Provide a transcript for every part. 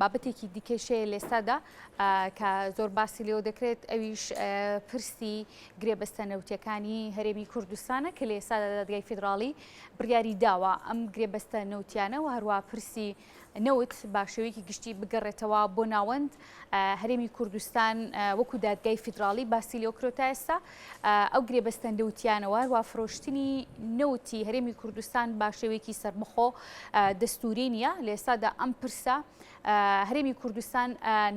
بابەتێکی دیکەش هەیە لێستادا کە زۆر باسی لێوە دەکرێت ئەویش پرسی گرێبەستە نەوتیەکانی هەرێمی کوردستانە کە لە ئێستادا دادگای فیدراڵی بڕیاری داوە ئەم گرێبەستە نەوتیانە و هەروە پرسی نەوت بە شێوەیەکی گشتی بگەڕێتەوە بۆ ناوەند هەرێمی کوردستان وەکو دادگای فیدراڵی باسی لێوە کرۆ تا ئێستا ئەو گرێبەستە نەوتیانەوە هەروە فرۆشتنی نەوتی هەرێمی کوردستان بە شێوەیەکی سەربەخۆ دەستوری نییە لە ئێستادا ئەم پرسە هەرێمی کوردستان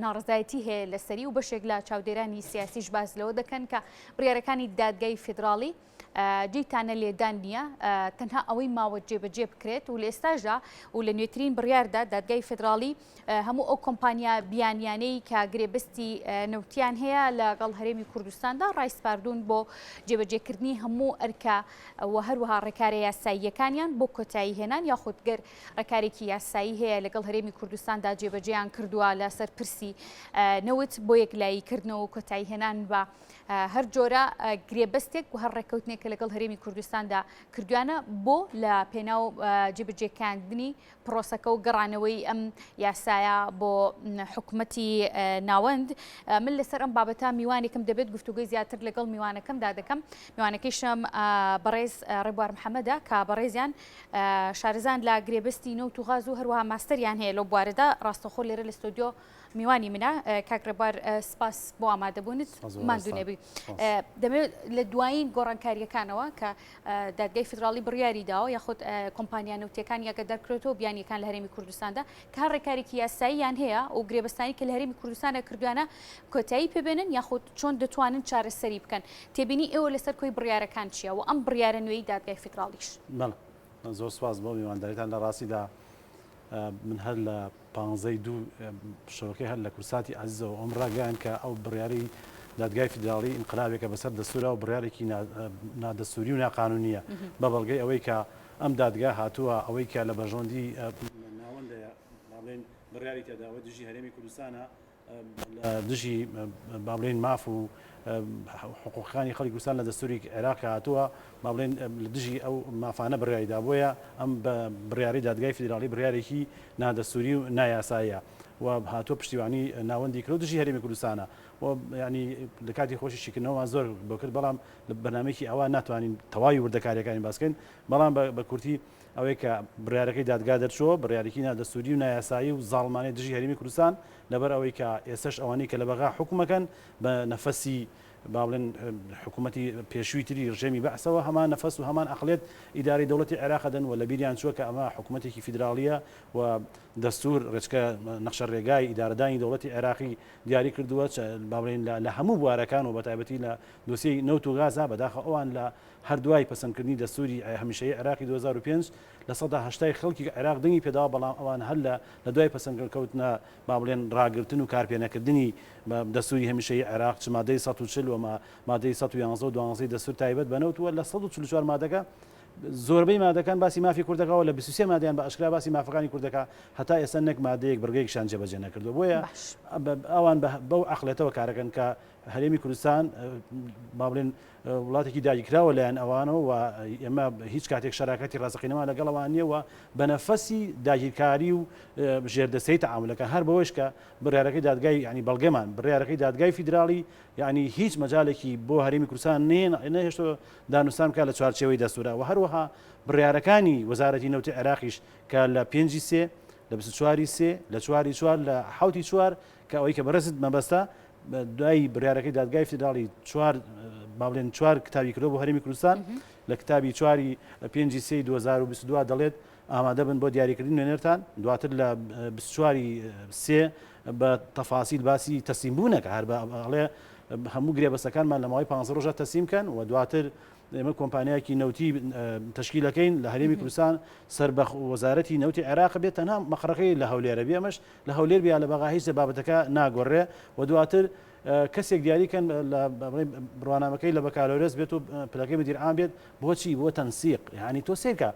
ناڕەزایەتی هەیە لەسەری و بەشێک لە چاودێرانی سیاسیش باس لەوە دەکەن کە بڕیارەکانی دادگای فیدراڵی جێی تانە لێدان نییە تەنها ئەوەی ماوە جێبەجێ بکرێت و لە ئێستاشدا و لە نوێترین بڕیاردا دادگای فیدراڵی هەموو ئەو کۆمپانیا بیانیانەی کە گرێبەستی نەوتیان هەیە لەگەڵ هەرێمی کوردستاندا ڕایسپاردوون بۆ جێبەجێکردنی هەموو ئەرکە و هەروەها ڕێکارە یاساییەکانیان بۆ کۆتایی هێنان یاخود گەر ڕێکارێکی یاسایی هەیە لەگەڵ هەرێمی کوردستاندا جێبەجێیان کردووە لەسەر پرسی نەوت بۆ یەکلایی کردنەوە و کۆتایی هێنان بە هەر جۆرە گرێبەستێک و هەر ڕێککەوتنێک کە لەگەڵ هەرێمی کوردستاندا کردویانە بۆ لە پێناو جێبەجێکردنی پرۆسەکە و گەڕانەوەی ئەم یاسایە بۆ حکومەتی ناوەند. من لەسەر ئەم بابەتە میوانێکم دەبێت گفتوگۆی زیاتر لەگەڵ میوانەکەمدا دەکەم. میوانەکەیشم بەڕێز ڕێبوار محەمەدە کە بەڕێزیان شارەزان لە گرێبەستی نەوت و غاز و هەروەها ماستەریان هەیە لەو بوارەدا ڕاستەوخۆ لێرە لە ستۆدیۆ میوانی منە. کاک ڕێبوار سپاس بۆ ئامادەبوونت ماندوو نەبی. دەمەوێت لە دوایین گۆڕانکارییەکانەوە کە دادگای فیدراڵی بڕیاری داوە یاخود کۆمپانیا نەوتیەکان یاگەدار کرێتەوە بیانیەکان لە هەرێمی کوردستاندا کە هەر ڕێکارێکی یاساییان هەیە و گرێبەستانی کە لە هەرێمی کوردستانە کردویانە کۆتایی پێبێنن یاخود چۆن دەتوانن چارەسەری بکەن تێبینی ئێوە لەسەر کۆی بڕیارەکان چییە و ئەم بڕیارە نوێی دادگای فیدراڵیش؟ بەڵێ زۆر سپاس بۆ میوانداریتان لە ڕاستیدا من هەر لە پانزەی دوو شەوەکەی هەر لە کوردساتی ئازیزەوە ئەوم ڕاگەیاند کە ئەو بڕیارەی دادگای فیدراڵی ئینقلابێکە بەسەر دەستورا و بڕیارێکی نادەستوری و ناقانونیە بە بەڵگەی ئەوەی کە ئەم دادگا هاتووە ئەوەی کە لە بەرژەوەندی ناوەندەیە با بڵێین بڕیاری تێداوە دژی هەرێمی کوردستانە لە دژی با بڵێین ماف و حقوقەکانی خەڵکی کوردستان لە دەستوری عێراق کە هاتووە با بڵێین لە دژی ئەو مافانە بڕیاری دا بۆیە ئەم بڕیارەی دادگای فیدراڵی بڕیارێکی نادەستوری و نایاساییە و هاتووە پشتیوانی ناوەندی کرد و دژی هەرێمی کوردستانە و یعنی لە کاتی خۆشی شیکردنەوەمان زۆر بۆ کرد بەڵام لە بەرنامەیەکی ئەوە ناتوانین تەواوی وردەکاریەکانی باس بکەین بەڵام بە کورتی ئەوەی کە بڕیارەکەی دادگا دەرچووە بڕیارێکی نادەستوری و نایاسایی و زاڵمانەیە دژی هەرێمی کوردستان لەبەر ئەوەی کە ئێستەش ئەوانەی کە لە بەغا حوکمەکەن بە نەفەسی با بڵێن حکوومەتی پێشووی تری ڕژێمی بەعسەوە هەمان نەفەس و هەمان ئەقڵیەت ئیدارەی دەوڵەتی عێراق ئەدەن و لەبیریان چووە کە ئەمە حکوومەتێکی فیدراڵییە و دەستوور ڕێچکە نەخشە ڕێگای ئیدارەدانی دەوڵەتی عێراقی دیاری کردووە با بڵێین لە هەموو بوارەکان و بەتایبەتی لە دۆسیەی نەوت و غازا بەداخەوە ئەوان لە هەر دوای پەسەندکردنی دەستووری هەمیشەیی عێراقی 2005 80% ی خەڵکی عێراق دەنگی پێداوە بەڵام ئەوان هەر لە لە دوای پەسەندکردن کەوتنە با بڵێن ڕاگرتن و کارپێنەکردنی بە دەستووری هەمیشەیی عێراق چ مادەی 140 و مادەی 111 و 12 دەستوور تایبەت بە نەوت و لە 144 مادەکە زۆربەی مادەکان باسی مافی کورد دەکا و لە 23 مادەیان بە ئاشکرا باسی مافەکانی کورد دەکا هەتا ئێستا نەک مادەیەک بڕگەیەکیشان جێبەجێ نەکردووە بۆیە ئەوان بەو عەقڵێتەوە کارەکەن کە هەرێمی کوردستان با بڵێن وڵاتێکی داگیرکراوە لایەن ئەوانەوە و ئێمە هیچ کاتێک شەراکەتی ڕاستەقینەمان لەگەڵ ئەوان نییە و بە نەفەسی داگیرکاری و ژێردەستەی تەعامولەکە هەر بەوەش کە بڕیارەکەی دادگای یعنی بەڵگەمان بڕیارەکەی دادگای فیدراڵی یعنی هیچ مەجالێکی بۆ هەرێمی کوردستان نەهێشتەوە دانوستان بکات لە چوارچێوەی دەستورا و هەروەها بڕیارەکانی وەزارەتی نەوتی عێراقیش کە لە پێنجی سێ لە 24 سێ لە چواری چوار لە حوتی چوار کە ئەوەی کە بەڕێزت مەبەستە دوای بڕیارەکەی دادگای فیدراڵی چوار با بڵێن چوار کتابی کردووە بۆ هەرێمی کوردستان لە کتابی چواری پێنجی سێی 2022 دەڵێت ئامادە بن بۆ دیاریکردنی نوێنەرتان دواتر لە 24 سێ بە تەفاسیل باسی تەسلیم بوونەکە هەر بە ئەڵێ هەموو گرێبەستەکانمان لە ماوەی 15 ڕۆژە تەسلیم کەن و دواتر ئێمە کۆمپانیایەکی نەوتی تەشکیلەکەین لە هەرێمی کوردستان سەر بە وەزارەتی نەوتی عێراق بێت تەنها مەقڕەکەی لە هەولێرە بێ ئەمەش لە هەولێر بێ یا لە بەغا هیچ لە بابەتەکە ناگۆڕێ و دواتر کەسێک دیاری کەن لە بڕوانامەکەی لە بەکالۆرێس بێت و پلەکەی مدیر عام بێت بۆچی بۆ تەنسیق یعنی تۆ سێکە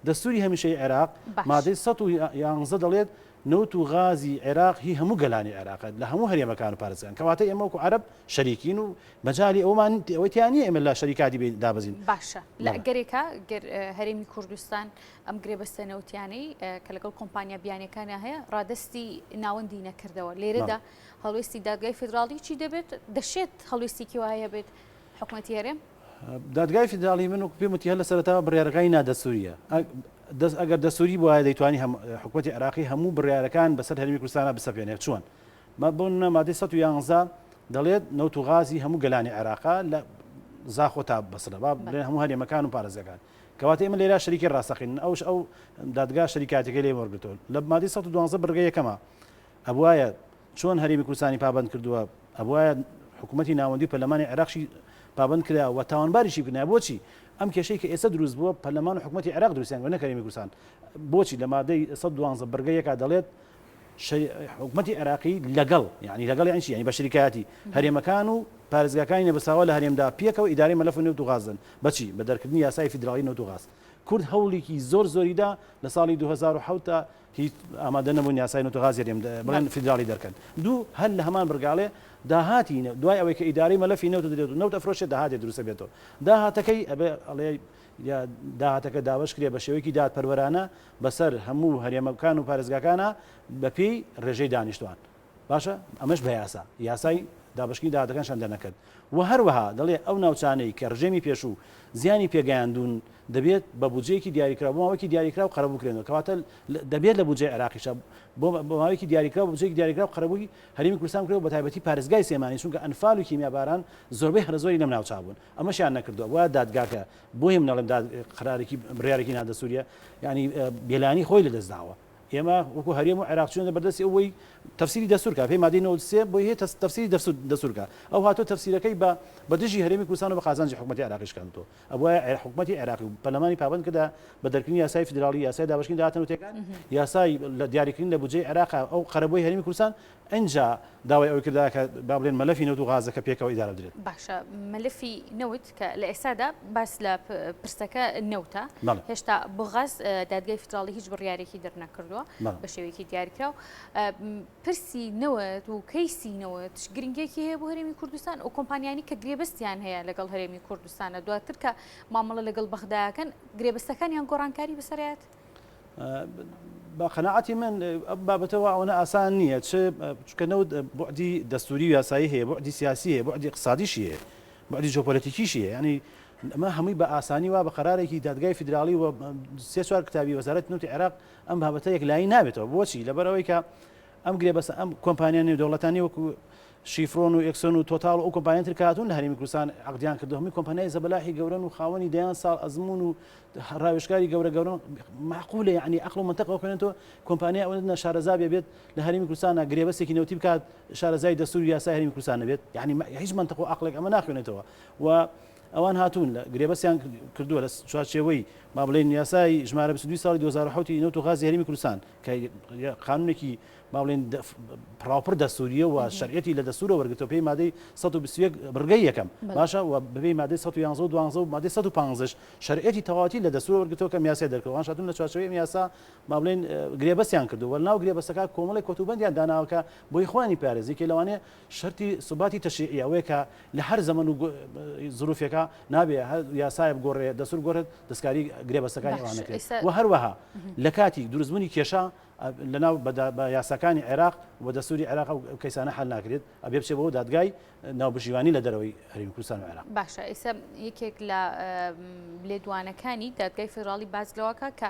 دەستوری هەمیشەی عێراق مادەی 111 دەڵێت. نەوت و غازی عێراق هی هەموو گەلانی عێراقە لە هەموو هەرێمەکان و پارێزگان کەواتە ئێمە وەکو عەرەب شەریکین و مەجالی ئەومان ئەوەی تیا نییە ئێمە لە شەریکاتی بێین دابەزین. باشە لە ئەگەرێکا گەر هەرێمی کوردستان ئەم گرێبەستە نەوتیانەی کە لەگەڵ کۆمپانیا بیانیەکانە هەیە ڕادەستی ناوەندی نەکردەوە لێرەدا هەڵوێستی دادگای فیدراڵی چی دەبێت؟ دەشێت هەڵوێستێکی وای هەبێت حکومەتی هەرێم؟ دادگای فیدراڵی من وەکو پێم وتی هەر لە سەرەتاوە بڕیارەکانی نادەستوورییە. ئەگەر دەستووری بوایە دەیتوانی حکومەتی عێراقی هەموو بڕیارەکان بەسەر هەرێمی کوردستانا بسەپێنێت. چۆن؟ بۆ نمونە مادەی 111 دەڵێت نەوت و غازی هەموو گەلانی عێراقە لە زاخۆ تا بەسرە با بڵێن هەموو هەرێمەکان و پارێزگاکان. کەواتە ئێمە لێرە شەریکی ڕاستەقینن ئەوش ئەو دادگا شەریکاتەکەی لێ وەرگرتووە. لە مادەی 112 بڕگە یەکەمە ئەبوایە چۆن هەرێمی کوردستانی پابەند کردووە، ئەبوایە حکوومەتی ناوەندی و پەرلەمانی عێراقشی پابەند کرا و تاوانباریشی بکردایە. بۆچی ئەم کێشەی کە ئێستا دروست بووە پەرلەمان و حکوومەتی عێراق دروستیان کردووە نەک هەرێمی کوردستان؟ بۆچی لە مادەی 112 بڕگە یەکا دەڵێت حکوومەتی عێراقی لەگەڵ یانی لەگەڵ یانی چی؟ یانی بە شریکایەتی هەرێمەکان و پارێزگاکانی نەبەستراوە لە هەرێمدا پێکەوە ئیدارەی مەلەف و نەوت و غاز دەن. بە چی؟ بە دەرکردنی یاسای فیدراڵی نەوت و غاز. کورد هەوڵێکی زۆر زۆری دا لە ساڵی 2007 تا هیچ ئامادە نەبوون یاسای نەوت و غازی هەرێم بڵێن فیدراڵی دەرکەن. دوو، هەر لە هەمان بڕگاڵێ داهاتی نەوت دوای ئەوەی کە ئیدارەی مەلەفی نەوت دەدرێت و نەوت ئەفرۆشێت داهاتێ دروست ئەبێتەوە. داهاتەکەی ئەبێ ئەڵێ یا داهاتەکە دابەش کرێ بە شێوەیەکی دادپەروەرانە بەسەر هەموو هەرێمەکان و پارێزگاکانا بەپێی ڕێژەی دانیشتوان. باشە ئەمەش بە یاسا یاسای دابەشکردنی داهاتەکانشان دەرنەکرد و هەروەها دەڵێ ئەو ناوچانەی کە ڕژێمی پێشوو زیانی پێگەیاندوون دەبێت بە بودجەیەکی دیاریکراو بۆ ماوەیەکی دیاریکراو قەرەبوو بکرێنەوە کەواتە دەبێت لە بودجەی عێراقیشە بۆ ماوەیەکی دیاریکراو بە بودجەیەکی دیاریکراو قەرەبووی هەرێمی کوردستان بکرێت و بە تایبەتی پارێزگای سلێمانی چونکە ئەنفال و کیمیاباران زۆربەی هەرەزۆری لەم ناوچە بوون ئەمەشیان نەکردووە وایە دادگاکە بۆیە من ئەڵێم قەرارێکی بڕیارێکی نادەستووریە یانی بێلانی خۆی لەدەست داوە ئێمە وەکو هەرێم و عێراق چوینەتە بەردەستی ئەوەی تەفسیری دەستور کا پێی مادەی 93 بۆی هەیە تەفسیری دەستور کا ئەو هاتۆ تەفسیرەکەی بە بە دژی هەرێمی کوردستان و بە قازانجی حکومەتی عێراقی شکاندووە ئەبوایە حکومەتی عێراقی و پەرلەمانی پابەند کردا بە دەرکردنی یاسای فیدراڵی یاسای دابەشکردنی داهاتە نەوتیەکان یاسای لە دیاریکردن لە بودجەی عێراق ئەو قەرەبووی هەرێمی کوردستان ئینجا داوای ئەوەی کردا کە با بڵێن مەلەفی نەوت و غازەکە پێکەوە ئیدارە بدرێت. باشە مەلەفی نەوت کە لە ئێستادا باس لە پرسەکە نەوتە هێشتا بۆ غاز دادگای فیدراڵی هیچ بڕیارێکی دەرنەکردووە بە شێوەیەکی دیاریکراو پرسی نەوت و کەیسی نەوت گرنگێکی هەیە بۆ هەرێمی کوردستان و کۆمپانیانی کە گرێبەستیان هەیە لەگەڵ هەرێمی کوردستانە دواتر کە مامەڵە لەگەڵ بەغداکەن گرێبەستەکانیان گۆڕانکاری بەسەرات؟ بە قەناعەتی من ئەم بابەتە وا ئەوەنە ئاسان نییە چ چونکە نەوت بوعدی دەستوری و یاسایی هەیە بوعدی سیاسی هەیە بوعدی اقتصادیشی هەیە بوعدی جۆپۆلەتیکیشی هەیە یعنی ئەمە هەمووی بە ئاسانی وا بە قەرارێکی دادگای فیدراڵی و سێ چوار کتابی وەزارەتی نەوتی عێراق ئەم بابەتە یەکلایی نابێتەوە بۆچی لەبەرئەوەی کە ئەم گرێبەستە ئەم کۆمپانیا نێودەوڵەتانی وەکو شیفرۆن و ئێکسۆن و تۆتاڵ و ئەو کۆمپانیای تر کە هاتوون لە هەرێمی کوردستان عەقدیان کردووە هەمووی کۆمپانیای زەبەلاحی گەورەن و خاوەنی دەیان ساڵ ئەزموون و ڕاوێژکاری گەورە گەورەن مەعقولە یەعنی عەقڵ و مەنتق ئەوە خوێنێتەوە کۆمپانیای ئەوەندە نەشارەزا بێ بێت لە هەرێمی کوردستانە گرێبەستێکی نەوتی بکات شارەزای دەستوور و یاسای هەرێمی کوردستان نەبێت یەعنی هیچ مەنتق و عەقڵێک ئەمە ناخوێنێتەوە و ئەوان هاتوون لە گرێبەستیان کردووە لە چوارچێوەی با بڵێین یاسای ژمارە 22 ساڵی 2007 نەوت و غازی هەرێمی کوردستان کە قانونێکی با بڵێین پڕاوپڕ دەستووریە و شەرعیەتی لە دەستوورەوە وەرگرتووە پێی مادەی 121 بڕگەی یەکەم باشە و بەپێی مادەی 111 و 12 و مادەی 115 شەرعیەتی تەواوەتی لە دەستوورەوە وەرگرتووە کە ئەم یاسای دەرکردووە ئەوان هاتوون لە چوارچێوەی ئەم یاسا با بڵێین گرێبەستیان کردووە و لەناو گرێبەستەکە کۆمەڵێک کۆتوبەندیان داناوە کە بۆی خۆیانی پارێز یەکێ لەوانەیە شەرتی سوباتی تەشریعی ئەوەیە کە لە هەر زەمەن و زروفێکا نابێ هەر یاسایە بگۆڕێ دەستور بگۆڕێت دەستکاری گرێبەستەکانی ئەوان نەکرێت و هەروەها لە کاتی دروستبوونی کێشە لەناو بە یاساکانی عێراق و دەستوری عێراق ئەو کەیسانە حەل ناکرێت ئەبێ بچێ بۆ دادگای ناوبژیوانی لە دەرەوەی هەرێمی کوردستان و عێراق. باشە ئێستا یەکێک لە لێدوانەکانی دادگای فیدراڵی باس لەوەکە کە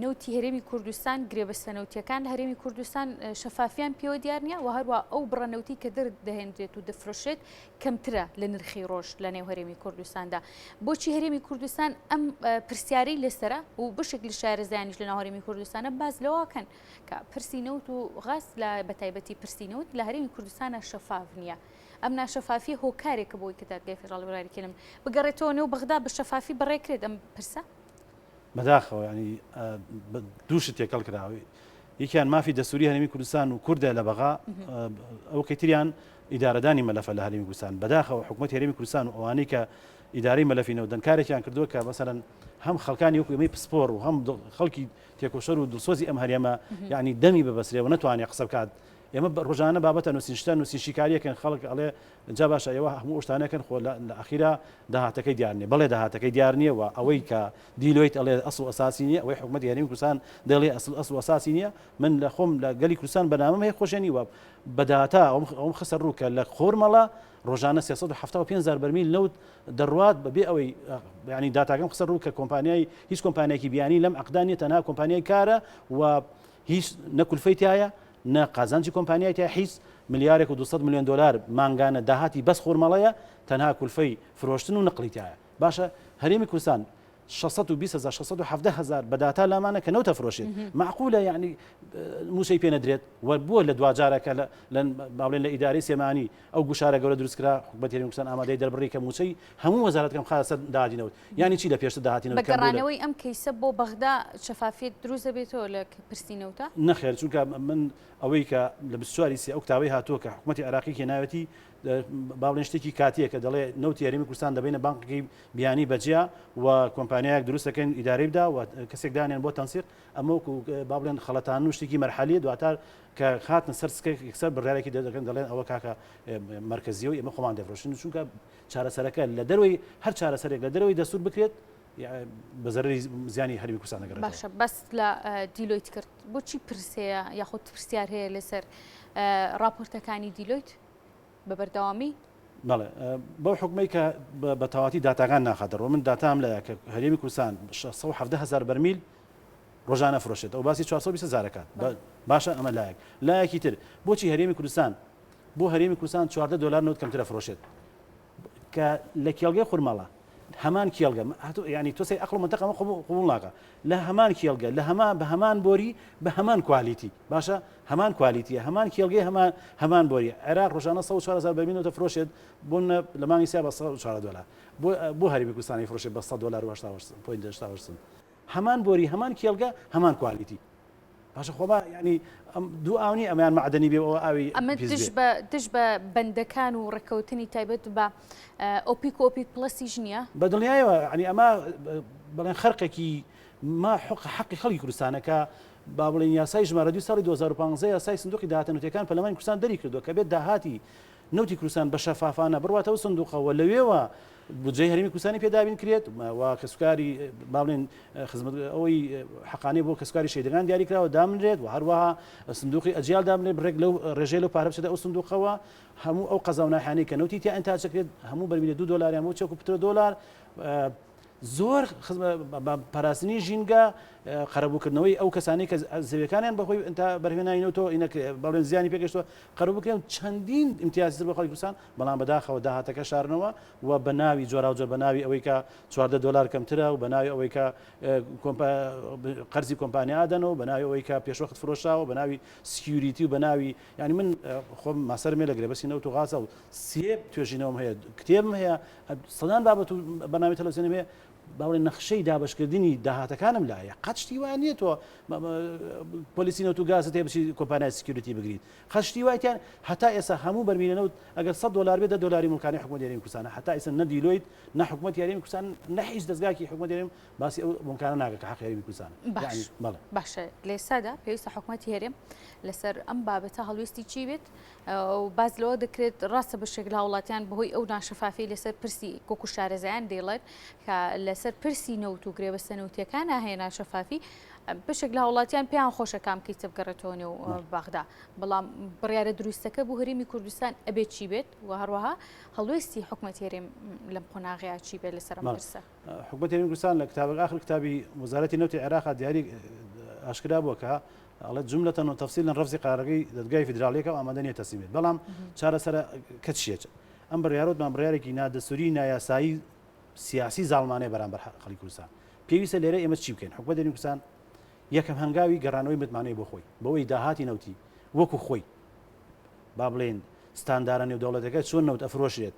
نەوتی هەرێمی کوردستان گرێبەستە نەوتیەکان لە هەرێمی کوردستان شەفافیان پێوە دیار نییە و هەروە ئەو بڕە نەوتی کە دەردەهێنرێت و دەفرۆشرێت کەمترە لە نرخی ڕۆژ لە نێو هەرێمی کوردستاندا. بۆچی هەرێمی کوردستان ئەم پرسیارەی لەسەرە و بەشێک لە شارەزایانیش لە ناو هەرێمی کوردستانە باس لەوەکەن کە پرسی نەوت و غاز لە بەتایبەتی پرسی نەوت لە هەرێمی کوردستانە شەفاف نییە. ئەم ناشەفافیە هۆکارێکە بۆی کە دادگای فیدراڵی بڕیاری کەلم بگەڕێتەوە نێو بەغدا بە شەفافی بەڕێکرێت ئەم پرسە؟ بەداخەوە یانی دوو شت تێکەڵ کراوە یەکیان مافی دەستوری هەرێمی کوردستان و کوردە لە بەغا ئەو کەتریان ئیدارەدانی مەلەفە لە هەرێمی کوردستان بەداخەوە حکوومەت هەرێمی کوردستان و ئەوانەی کە ئیدارەی مەلەفی نەوتدەن کارێکیان کردووە کە مەسەلەن هەم خەڵکانی وەکو ئێمەی پسپۆڕ و هەم خەڵکی تێکۆشەر و دڵسۆزی ئەم هەرێمە یعنی دەمی ببەسرێ و نەتوانێ قسە بکات. ئێمە ڕۆژانە بابەتە نووسین شتە نووسین شیکاریەکەن خەڵک ئەڵێ جا باشە ئێوە هەموو شتانەکەن خۆ لە ئەخیرا داهاتەکەی دیار نییە. بەڵێ داهاتەکەی دیار نییە و ئەوەی کە دیلۆیت ئەڵێ ئەسڵ و ئەساسی نییە، ئەوەی حکومەتی هەرێمی کوردستان دەڵێ ئەسڵ ئەسڵ و ئەساسی نییە. من لە خۆم لە گەلی کوردستان بەرنامەم هەیە خۆشێنی و بە داتا ئەوم خستە ڕوو کە لە خۆرمەڵە ڕۆژانە 375 هەزار بەرمیل نەوت دەڕوات بەبێ ئەوەی یانی داتاکەم خستە ڕوو کە کۆمپانیای هیچ کۆمپانیایەکی بیانی لەم عەقدا نییە تەنها کۆمپانیای کارە و هیچ نە کولفەی تایە نە قازانجی کۆمپانیای تیا هیچ ملیارێک و 200 میلیۆن دلار مانگانە داهاتی بەس خۆرمەڵەیە تەنها کولفەی فرۆشتن و نقلی تایە باشە هەرێمی کوردستان 620 هەزار 617 هەزار بە داتا لامانە کە نەوتە فرۆشێت مەعقولە یعنی مووچەی پێ نەدرێت و بووە لە دواجارە کە لە باڵێن لە ئیدارەی سلێمانی ئەو گوشارە گەورە دروست کرا حکومەتی هەرێمی کوردستان ئامادەی دەربڕی کە مووچەی هەموو وەزارەتەکەم خاتە سەر داهاتی نەوت یانی چی لە پێشتر داهاتی نەوت بە گەڕانەوەی ئەم کەیسە بۆ بەغدا شەفافیەت دروست دەبێتەوە لە پرسی نەوتە؟ نەخێر چونکە من ئەوەی کە لە 24 سێ ئەو کتابەی هاتووە کە حکومەتی عێراقی هێناوێتی با بڵێن شتێکی کاتیە کە دەڵێ نەوتی هەرێمی کوردستان دەبینە بانقێکی بیانی بەجیا و کۆمپانیایەک دروست دەکەین ئیدارەی بدا و کەسێک دانێن بۆ تەنسیق ئەمە وەکو با بڵێن خەڵەتان و شتێکی مەرحەلیە دواتر کە هاتنە سەر سکەک یەکسەر بڕیارێکی دەردەکەن دەڵێن ئەوە کاکە مەرکەزیە و ئێمە خۆمان دەفرۆشین چونکە چارەسەرەکە لە دەرەوەی هەر چارەسەرێک لە دەرەوەی دەستور بکرێت بە زەرەری زیانی هەرێمی کوردستان دەگەڕێتەوە. باشە بەس لە دیلۆیت کرد بۆچی پرس هەیە یاخود پرسیار هەیە لەسەر راپۆرتەکانی دیلۆیت بە بەردەوامی؟ بەڵێ بەو حکومەی کە بە تەواتی داتاکان ناخاتەڕوو من داتام لایە کە هەرێمی کوردستان 617 هەزار بەرمیل ڕۆژانە فرۆشێت ئەو باسی 420 هەزار ئەکات باشە ئەمە لایەک لایەکی تر بۆچی هەرێمی کوردستان بۆ هەرێمی کوردستان 14 دلار نەوت کەمترە فرۆشێت کە لە کێڵگەی خورماڵە هەمان کێڵگە ینی تۆ سەی ئەقڵ منتەقە قبوڵ ناکە لە هەمان کێڵگە لە هەمان بە هەمان بۆری بە هەمان quality باشە هەمان quality یە هەمان کێڵگەی هەمان هەمان بۆری عێراق ڕۆژانە 104 هەزار بەرمیل نەوتە فرۆشێت بۆ لە مانگی سیا بە 104 دلار بۆ بۆ هەرێمی کوردستانی فرۆشێت بە 100 دلار و 88.88 سنت هەمان بۆری هەمان کێڵگە هەمان quality باشە خۆ با ینی ئەم دوو ئاو نیە ئەمەیان مەعدەنی بێ ئەوە ئاوی ئەمە پیس دژ بێ. بە دژ بە بەندەکان و ڕێککەوتنی تایبەت بە ئۆپیک و ئۆپیک پڵەسیش نییە؟ بە دڵنیایەوە ینی ئەمە بڵێن خەرقێکی ما حق حەقی خەڵکی کوردستانە کە با بڵێن یاسای ژمارە دوو ساڵی 2015 یاسای سندوقی داهاتە نەوتیەکان پەرلەمانی کوردستان دەری کردووە کە بێت داهاتی نەوتی کوردستان بە شەفافانە بڕواتە ئەو سندوقە و لەوێوە بودجەی هەرێمی کوردستانی پێ دابین کرێت و کەسوکاری با بڵێن خزمەت ئەوەی حەقانەی بۆ کەسوکاری شەهیدەکان دیاری کراوە دامنرێت و هەروەها سندوقی ئەجیال دابنرێت بڕێک لەو ڕێژەی لەو پارە بچێتە ئەو سندوقەوە هەموو ئەو قەزا و ناحیانەی کە نەوتی تیا ئینتاج دەکرێت هەموو بەرمیلە دوو دۆلاریان بۆ چەک و پترۆ دۆلار زۆر پاراستنی ژینگە، قەرەبووکردنەوەی ئەو کەسانەی کە زەویەکانیان بەهۆی بەرهەمهێنانی نەوتەوە بەڵێن زیانی پێگەشتووە قەرەبوو بکرێن چەندین ئیمتیازی تر بۆ خەڵکی کوردستان بەڵام بەداخەوە داهاتەکە شارنەوە و بە ناوی جۆراوجۆر بە ناوی ئەوەی کە 14 دۆلار کەمترە و بە ناوی ئەوەی کە قەرزی کۆمپانیا ئەدەنەوە بە ناوی ئەوەی کە پێشوەخت فرۆشراوە بە ناوی security و بە ناوی یعنی من خۆم ماسەرم لە گرێبەستی نەوت و غازە و سێ توێژینەوەم هەیە کتێبم هەیە سەدان بابەت و بەرنامەی تەلەڤزیۆنیم هەیە با بڵێن نەخشەی دابەشکردنی داهاتەکانم لایە قەت شتی وا نییە تۆ پۆلیسی نەوت و گازت هەیە بچی کۆمپانیای security بگریت قەت شتی وایتیان هەتا ئێستا هەموو بەرمیلە نەوت ئەگەر 100 دۆلار بێت 10 دۆلاری موڵکانی حکومەتی هەرێمی کوردستانە هەتا ئێستا نە دیلۆیت نە حکومەتی هەرێمی کوردستان نە هیچ دەزگایەکی حکومەتی هەرێم باسی ئەو موڵکانە ناکە کە حەقی هەرێمی کوردستانە باش یعنی بەڵێ باشە لە ئێستادا پێویستە حکومەتی هەرێم لەسەر ئەم بابەتە هەڵوێستی چی بێت و باس لەوە دەکرێت ڕاستە بەشێک لە هاوڵاتیان بەهۆی ئەو ناشەفافی لەسەر پرسی وەکو شارەزایان دەیڵێن کە لەسەر پرسی نەوت و گرێبەستە نەوتیەکانە هەیە ناشەفافی بەشێک لە هاوڵاتیان پێیان خۆشە کام کەیسە بگەڕێتەوە نێو بەغدا بەڵام بڕیارە دروستەکە بۆ هەرێمی کوردستان ئەبێت چی بێت و هەروەها هەڵوێستی حکومەتی هەرێم لەم قۆناغەیە چی بێت لەسەر ئەم پرسە؟ حکومەتی هەرێمی کوردستان لە کتابەکە ئاخر کتابی وەزارەتی نەوتی عێراق دیاری ئاشکرا بووە کە ئەڵێت جملەتەن و تەفسیلەن ڕەفزی قەرارەکەی دەدگای فیدراڵیەکە و ئامادە نییە تەسلیم بێت بەڵام چارەسەرە کە چییە ئەم بڕیارەوتمان بڕیارێکی نادەستوری نایاسایی سیاسی زاڵمانەیە بەرامبەر خەڵکی کوردستان پێویستە لێرە ئێمە چی بکەین حکومەت هەرێمی کوردستان یەکەم هەنگاوی گەڕانەوەی متمانەی بۆ خۆی بەوەی داهاتی نەوتی وەکو خۆی با بڵێن ستاندارە نێودەوڵەتەکە چۆن نەوت ئەفرۆشرێت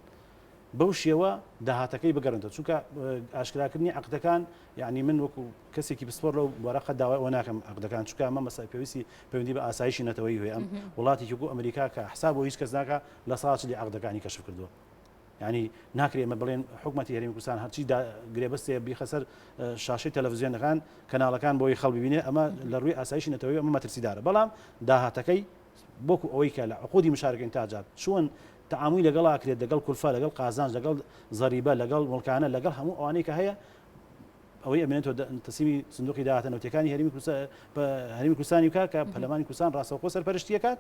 بەو شێوە داهاتەکەی بگەڕێنێتەوە چونکە ئاشکراکردنی عەقدەکان یعنی من وەکو کەسێکی پسپۆر لەو بوارە قەت داوای ئەوە ناکەم عەقدەکان چونکە ئەمە مەسای پێویستی پەیوەندی بە ئاسایشی نەتەوەیی هەیە ئەم وڵاتێکی وەکو ئەمریکا کە حساب بۆ هیچ کەس ناکا لە ساچلی عەقدەکانی کەشف کردووە. یانی ناکرێ ئێمە بڵێن حکومەتی هەرێمی کوردستان هەرچی گرێبەستێ بیخە سەر شاشەی تەلەڤزیۆنەکان کەناڵەکان بۆی خەڵ ببینێ ئەمە لە ڕووی ئاسایشی نەتەوەی ئەمە مەترسیدارە بەڵام داهاتەکەی بۆکو ئەوەی کە لە عقودی مشارکە ئینتاجات چۆن تەعامولی لەگەڵ ئاکرێت لەگەڵ کولفە لەگەڵ قازانج لەگەڵ زەریبە لەگەڵ مڵکانە لەگەڵ هەموو ئەوانەی کە هەیە ئەوەی ئەمێنێتەوە تەسلیمی سندوقی داهاتە نەوتیەکانی هەرێمی کوردستان هەرێمی کوردستانی بکات کە پەرلەمانی کوردستان ڕاستەوخۆ سەرپەرشتی ئەکات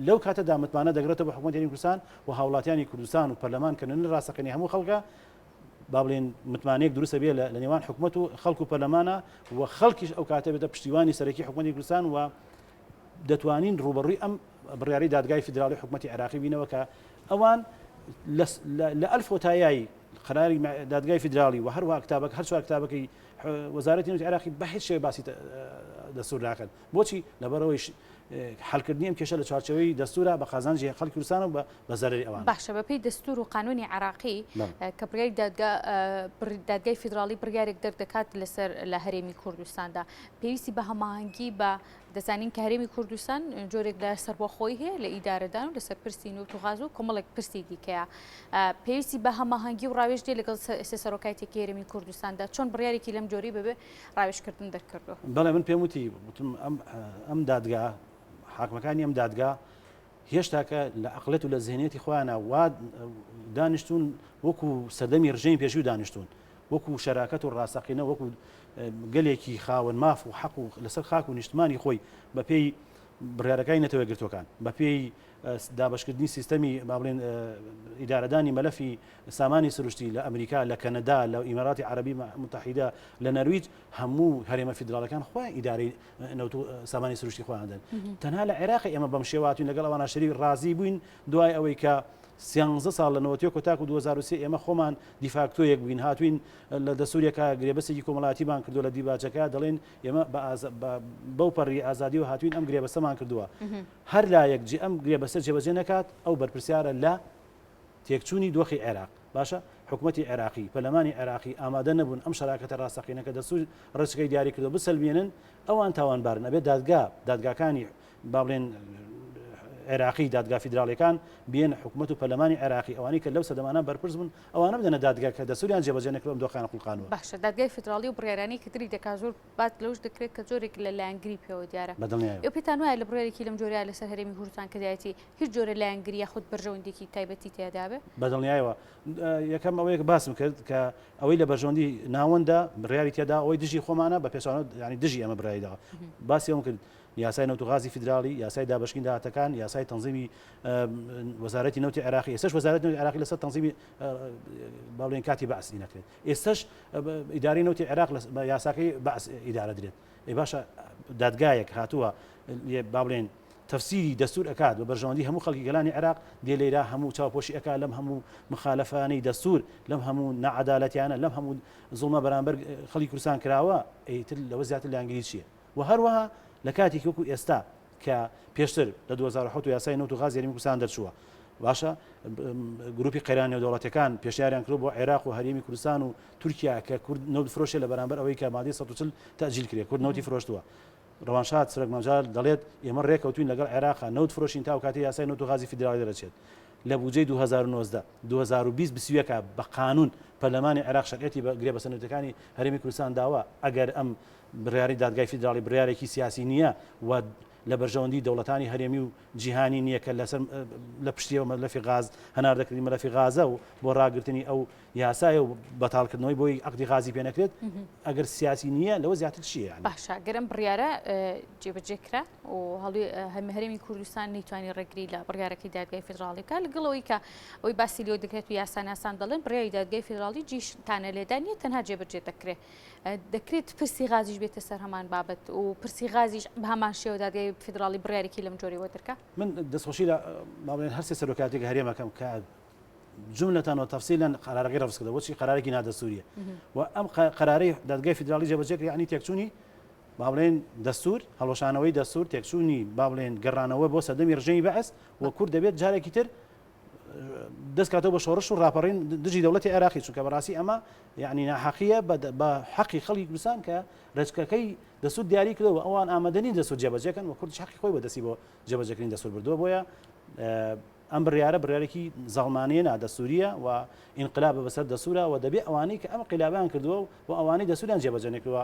لەو کاتەدا متمانە دەگرێتەوە بە حکوومەتی هەرێمی کوردستان و هاوڵاتیانی کوردستان و پەرلەمان کە نوێنەری ڕاستەقینەی هەموو خەڵکە با بڵێن متمانەیەک دروستە بێ لە نێوان حکوومەت و خەڵک و پەرلەمانە و خەڵکیش ئەو کاتە بێتە پشتیوانی سەرەکی حکوومەتی کوردستان و دەتوانین ڕووبەڕووی ئەم بڕیاری دادگای فیدراڵی حکوومەتی عێراقی بینەوە کە ئەوان لە ئەلف و تایای قەراری دادگای فیدراڵی و هەروەها کتابەکە هەر چوار کتابەکەی وەزارەتی نەوتی عێراقی بە هیچ شێوەیەک باسی دەستور ناکەن بۆچی لەبەرئەوەی حلکردنی ئەم کێشە لە چوارچێوەی دەستورە بە قازانجی خەڵکی کوردستان و بە زەرەری ئەوان. باشە بەپێی دەستور و قانونی عێراقی کە بڕیاری دادگا دادگای فیدراڵی بڕیارێک دەردەکات لەسەر لە هەرێمی کوردستاندا پێویستی بە هەماهەنگی بە دەزانین کە هەرێمی کوردستان جۆرێک لە سەربەخۆی هەیە لە ئیدارەدان و لەسەر پرسی نەوت و غاز و کۆمەڵێک پرسی دیکەیە. پێویستی بە هەماهەنگی و ڕاوێژ دێ لەگەڵ سێ سەرۆکایەتیەکەی هەرێمی کوردستاندا چۆن بڕیارێکی لەم جۆرەی بەبێ ڕاوێژکردن دەرکردووە؟ بەڵێ من پێم وتی وتم ئەم ئەم دادگا حاکمەکانی ئەم دادگا هێشتاکە لە عەقڵێت و لە زهنیەتی خۆیانە وا دانیشتون وەکو سەردەمی ڕژێمی پێشوو دانیشتون وەکو شەراکەت و ڕاستەقینە وەکو گەلێکی خاوەن ماف و حەق و لەسەر خاک و نیشتمانی خۆی بەپێی بڕیارەکانی نەتەوە یەکگرتووەکان بەپێی دابەشکردنی سیستەمی با بڵێن ئیدارەدانی مەلەفی سامانی سروشتی لە ئەمریکا لە کەنەدا لە ئیماراتی عەرەبی متحیدە لە نەرویج هەموو هەرێمە فیدراڵەکان خۆیان ئیدارەی نەوت و سامانی سروشتی خۆیان دەن تەنها لە عێراق ئێمە بەم شێواتوین لەگەڵ ئەوانە شەریک ڕازی بووین دوای ئەوەی کە سیانزە ساڵ لە 91 تاکو 2023 ئێمە خۆمان دیفاکتۆ یەک بووین هاتوین لە دەستورێکا گرێبەستێکی کۆمەڵایەتیمان کردووە لە دیباچەکە دەڵێن ئێمە بەو پەڕی ئازادی و هاتوین ئەم گرێبەستەمان کردووە هەر لایەک جێ ئەم گرێبەستە جێبەجێ نەکات ئەو بەرپرسیارە لە تێکچوونی دۆخی عێراق باشە حکوومەتی عێراقی پەرلەمانی عێراقی ئامادە نەبوون ئەم شەراکەتە ڕاستەقینەکە دەستور ڕێچکەی دیاری کردو بسەلمێنن ئەوان تاوانبارن ئەبێت دادگا دادگاکانی با بڵێن عێراقی دادگا فیدراڵیەکان بێن حکومەت و پەرلەمانی عێراقی ئەوانەی کە لەو سەردەمانە بەرپرس بوون ئەوانە بدەنە دادگا کە دەستوریان جێبەجێ نەکردوە ئەم دۆخیان خوڵقانوە. باشە دادگای فیدراڵی و بڕیارانەی کە دری دەکات زۆر باس لەوەش دەکرێت کە جۆرێک لە لایەنگری پێوە دیارە. بە دڵنیایەوە. ئێوە پێتان وایە لە بڕیارێکی لەم جۆرەیا لەسەر هەرێمی کوردستان کە دایەتی هیچ جۆرە لایەنگری یاخود بەرژەوەندیەکی تایبەتی تێدا بێ؟ بە دڵنیایەوە. یەکەم ئەوەیە کە باسم کرد کە ئەوەی لە بەرژەوەندی ناوەندە بڕیاری تێدا ئەوەی دژی خۆمانە بە پێچەوانە یانی دژی ئێمە بڕیاری داوە. باسی ئەوەم کرد یاسای نەوت و غازی فیدراڵی، یاسای دابەشکردنی داهاتەکان، یاسای تەنزیمی وەزارەتی نەوتی عێراقی، ئێستاش وەزارەتی نەوتی عێراقی لەسەر تەنزیمی با بڵێین کاتی بەعس نەکرێت. ئێستاش ئیدارەی نەوتی عێراق بە یاساکەی بەعس ئیدارە درێت. ئەی باشە دادگایەک هاتووە با بڵێین تەفسیری دەستور ئەکات بە بەرژەوەندی هەموو خەڵکی گەلانی عێراق دێ لێرە هەموو چاوپۆشی ئەکا لەم هەموو مخالەفانەی دەستور لەم هەموو ناعەدالەتیانە لەم هەموو زوڵمە بەرامبەر خەڵکی کوردستان کراوە ئیتر لەوە زیاتر لایەنگری چییە؟ و هەروەها لە کاتێکی وەکو ئێستا کە پێشتر لە 2007 یاسای نەوت و غازی هەرێمی کوردستان دەرچووە باشە گروپی قەیران نێودەوڵەتیەکان پێشنیاریان کردووە بۆ عێراق و هەرێمی کوردستان و تورکیا کە کورد نەوت فرۆشێ لە بەرامبەر ئەوەی کە مادەی 140 تەجیل کرێ کورد نەوتی فرۆشتووە ڕەوانشاد سەرۆک مەجال دەڵێت ئێمە ڕێکەوتوین لەگەڵ عێراقا نەوت فرۆشین تا کاتی یاسای نەوت و غازی فیدراڵی دەرەچێت لە بودجەی 2019 2020 21 بە قانون پەرلەمانی عێراق شەرعیەتی بە گرێبەستە نەوتەکانی هەرێمی کوردستان داوە ئەگەر ئەم بڕیاری دادگای فیدراڵی بڕیارێکی سیاسی نییە و لە بەرژەوەندی دەوڵەتانی هەرێمی و جیهانی نییە کە لەسەر لە پشتیەوە مەلەفی غاز هەناردەکردنی مەلەفی غازە و بۆ ڕاگرتنی ئەو یاسایە و بەتاڵکردنەوەی بۆی عەقدی غازی پێ نەکرێت ئەگەر سیاسی نییە لەوە زیاتر چییە یانی؟ باشە گەر ئەم بڕیارە جێبەجێ کرا و هەڵی هەرێمی کوردستان نەیتوانی ڕێگری لە بڕیارەکەی دادگای فیدراڵی بکات لەگەڵ ئەوەی کە ئەوەی باسی لێوە دەکرێت و یاساناسان دەڵێن بڕیاری دادگای فیدراڵی جیش تانە لێدان نییە تەنها جێبەجێ دەکرێت دەکرێت پرسی غازیش بێتە سەر هەمان بابەت و پرسی غازیش بە هەمان شێوە دادگای فیدراڵی بڕیارێکی لەم جۆرەی وەدەرکا؟ من دەستخۆشی لە با بڵێن هەرسێ سەرۆکایەتیەکە هەرێمەکەم کە جملەتان و تەفسیلەن قەرارەکەی ڕەفز کردەوە بۆچی قەرارێکی نادەستوریە و ئەم قەرارەی دادگای فیدراڵی جێبەجێ کرد یعنی تێکچوونی با بڵێن دەستور هەڵوەشانەوەی دەستور تێکچوونی با بڵێن گەڕانەوە بۆ سەردەمی ڕژێمی بەعس و کورد دەبێت جارێکی تر دەست کاتەوە بە شۆڕش و ڕاپەڕین دژی دەوڵەتی عێراقی چونکە بەڕاستی ئەمە یعنی ناحەقیە بە حەقی خەڵکی کوردستان کە ڕێچکەکەی دەستور دیاری کردەوە ئەوان ئامادە نین دەستور جێبەجێکەن و کوردیش حەقی خۆی بەدەستی بۆ جێبەجێکردنی دەستور بردووە بۆیە. ئەم بڕیارە بڕیارێکی زاڵمانەیە نادەستوریە و ئینقلابە بەسەر دەستورا و دەبێ ئەوانەی کە ئەم ئینقلابیان کردووە و ئەوانەی دەستوریان جێبەجێ نەکردووە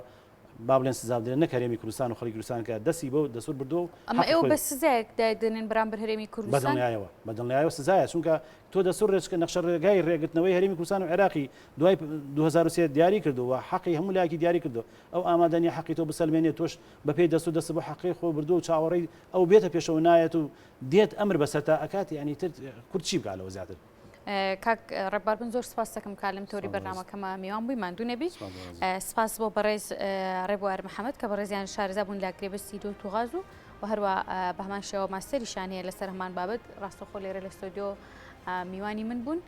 با بڵێن سزا بدرێن نەک هەرێمی کوردستان و خەڵکی کوردستان کە دەستی بەو دەستور بردووە و ئەمە حەقی ئێوە خۆی بە سزایەک دایدەنێن بەرامبەر هەرێمی کوردستان؟ بەدڵنیایەوە بەدڵنیایەوە سزایە چونکە تۆ دەستور ڕێچکە نەخشە ڕێگای ڕێگرتنەوەی هەرێمی کوردستان و عێراقی دوای 2003 دیاری کردووە و حەقی هەموو لایەکی دیاری کردووە ئەو ئامادە نیە حەقی تۆ بسەلمێنێت تۆش بەپێی دەستور دەستت بۆ حەقی خۆ بردووە و چاوەڕێی ئەو بێتە پێشەوە نایەت و دێت ئەمر بەسەرتا ئەکات یانی تر کورد چی بکا لەوە زیاتر؟ کاک ڕێبوار من زۆر سپاس دەکەم کە لەم تۆری بەرنامەکەمە میوان بووی ماندوو نەبی سپاس بۆ بەڕێز ڕێبوار محەممەد کە بەڕێزیان شارەزا بوون لە گرێبەستی نەوت و غاز و و هەروە بە هەمان شێوە ماستەریشان هەیە لەسەر هەمان بابەت ڕاستەخۆ لێرە لە ستۆدیۆ میوانی من بوون.